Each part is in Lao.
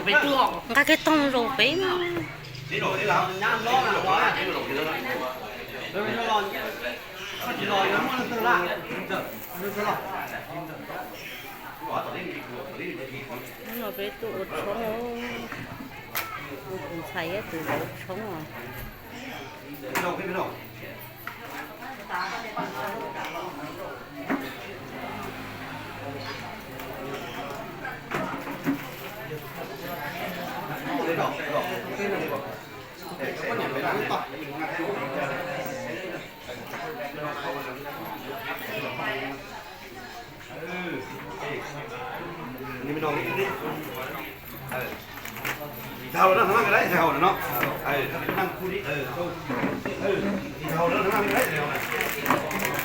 Ngka ke tong ro pe ma. Ro pe tu ot chong o. Tu ot chong o. Ih, ນີ້ແມ່ນນ້ອງນີ້ ເອີ ເຖົ້າແລ້ວນະ ນັ່ງກໍໄດ້ ເຖົ້າແລ້ວເນາະ ເອີ ນັ່ງຄູ່ນີ້ ເອີ ເຖົ້າແລ້ວນັ່ງກໍໄດ້ ເຖົ້າແລ້ວ.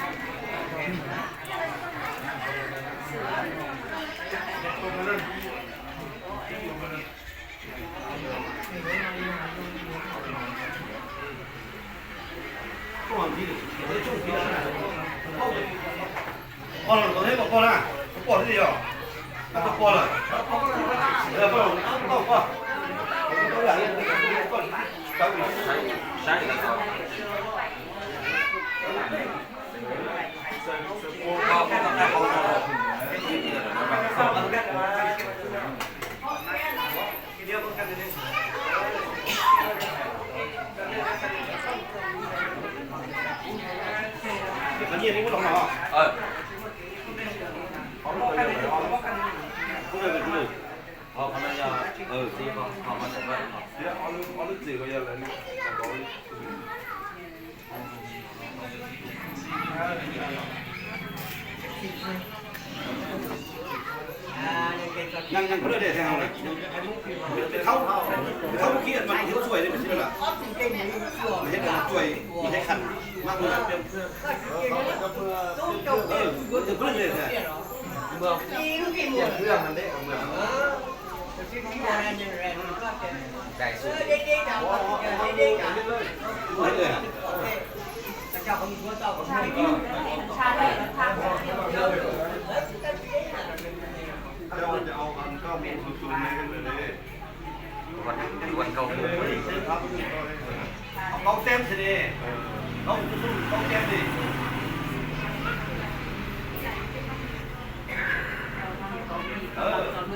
ຍັງ ຍັງເພິ່ນໄດ້ແທ້ເຮົານະ ເຂົາ ເຂົາບໍ່ຄຽດ ມັນເຮັດຊ່ວຍໄດ້ ມັນຊິໄດ້ລະ ເຮັດຊ່ວຍ ເຮັດຂັນ ມັກເພິ່ນ ເອີ ເພິ່ນເລີຍແທ້ ເມືອງ ເມືອງ ເມືອງ ເມືອງ ວັນ ວັນເກົ້າໂມງ ເອົາເກົ້າແຕ້ມຊິເດ້ ເກົ້າແຕ້ມຊິ ເອີ ເອີ.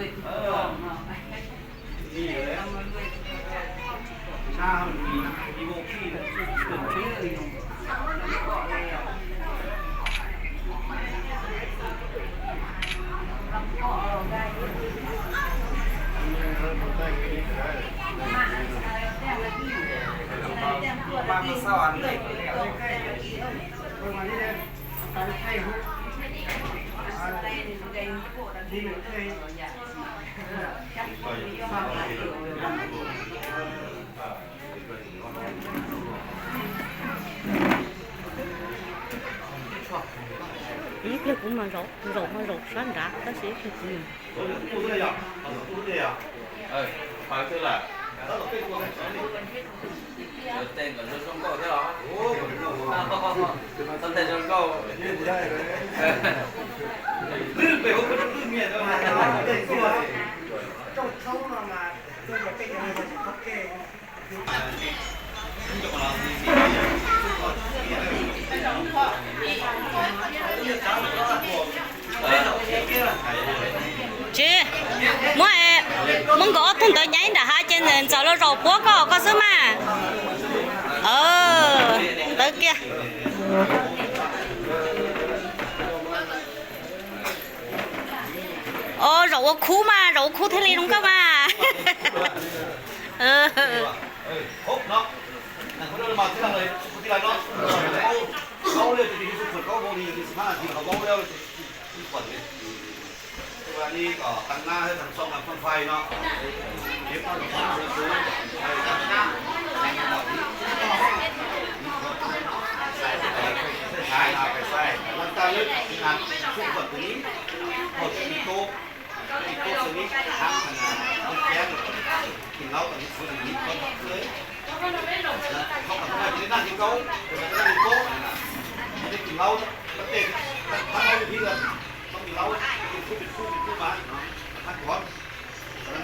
Chứ, mua ế, mông có thùng tớ nháy đã hai trên nền cháu lo rổ puốc có, có xứ mà. Ờ, tớ kia. Ô, rổ khu mà, rổ khu thế này đúng không mà. Ờ. ເອີ ຄົບເນາະ ນັ່ງຄົນລະມາທີຫຼັງເລີຍ ຄົບທີຫຼັງເນາະ ເວົ້າ ເວົ້າເລື່ອງທີ່ດີທີ່ສຸດ ເຂົາເວົ້າດີທີ່ສິບຫ້ານາທີ ເຂົາເວົ້າແລ້ວ ທີ່ກ່ອນເລີຍ ຄືວ່ານີ້ກໍຕັ້ງໜ້າໃຫ້ທັງສອງນຳຄົນໄຟເນາະ ເກັບເອົາຂອງເຊີນ ໃຫ້ຕັ້ງໜ້າ ໃຫ້ເຮົາ ໃຫ້ເອົາໄປໃຊ້ ຫຼັງຈາກເລີຍ ງານຊຸກບັດຕົວນີ້ ເຂົາຈະມີໂຕະ ກິນເຫຼົ້າກັນຢູ່ນະ ໄດ້ກິນເຫຼົ້າ ໄດ້ກິນເຫຼົ້າ ຕັ້ງແຕ່ ຖ້າເຮົາຢູ່ພີ້ລະ ຕ້ອງກິນເຫຼົ້າ ເປັນຄູ່ ເປັນຄູ່ ເປັນຄູ່ມາເນາະ ພັກຜ່ອນ ກຳລັງ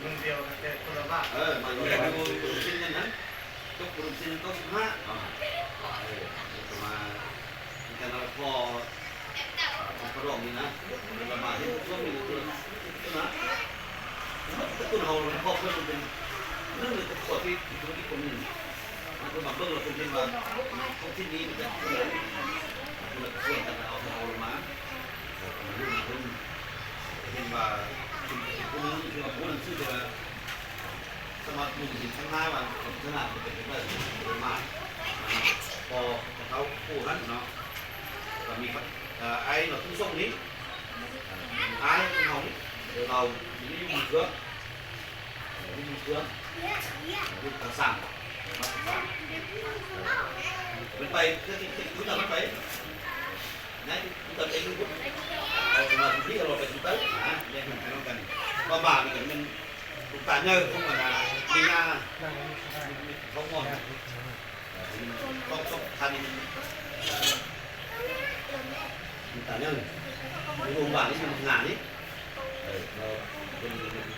ໜຶ່ງດຽວແຕ່ຄົນລະບ້ານ ເອີ ມາຢູ່ ຢູ່ບຸນສິນນັ້ນນະ ຈົບບຸນສິນເກົ້າສິບຫ້າ ເອີ ກໍມາ ມີການລະພໍ ຂອງພະດອງນີ້ນະ ເວລາມາເຫັນພວກນີ້ຄື ຄືນະ ກະຕຸ້ນເຮົາ ຄອບຄົວເປັນໜຶ່ງໃນຄອບຄົວທີ່ທຸລະກິດຄົນໜຶ່ງ ເພິ່ນມາເບິ່ງແລ້ວເພິ່ນເຫັນວ່າທ້ອງຖິ່ນນີ້ມັນຈະ ເພິ່ນກະຊວນກັນເອົາ ເອົາເຮົາມາ ເອີ ເຮົາມາເບິ່ງ ເຫັນວ່າເປັນຜູ້ໜຶ່ງທີ່ວ່າບໍ່ຮູ້ຊື່ ແຕ່ວ່າ ສາມາດບົ່ງເຫັນຂ້າງໜ້າວ່າ ຂ້າງໜ້າມັນຈະເປັນຈັ່ງໃດ ເປັນມາ ພໍເຂົາຜູ້ນັ້ນເນາະ ກໍມີ ເອີ ອ້າຍເນາະ ຜູ້ສົ່ງນີ້ ອ້າຍຂອງເຮົານີ້ ລາວຢູ່ເມືອງເຄືອງ ເອີ ຢູ່ເມືອງເຄືອງ ຢູ່ທາງສ້າງ ບ້ານທາງສ້າງ ເອີ ເພິ່ນໄປ ເທື່ອທີ່ ທີ່ ທີ່ເພິ່ນໄປ ໃນ ທີ່ເພິ່ນເອງ ເອີ ມາທີ່ ທີ່ເຮົາໄປທີ່ໄປ ຫາ ແຍກກັນໄປນຳກັນ ວ່າບ້ານນີ້ກໍແມ່ນ ຫຼວງຕາໃຫຍ່ຂອງອັນນະ ມີນາ ເຂົາມ່ວນ ເອີ ຕ້ອງ ຕ້ອງ ທ່ານນີ້ມັນ ເອີ ຫຼວງຕາໃຫຍ່ ຢູ່ໂຮງບານນີ້ມັນງານນີ້ ເອີ ເພິ່ນ ເພິ່ນ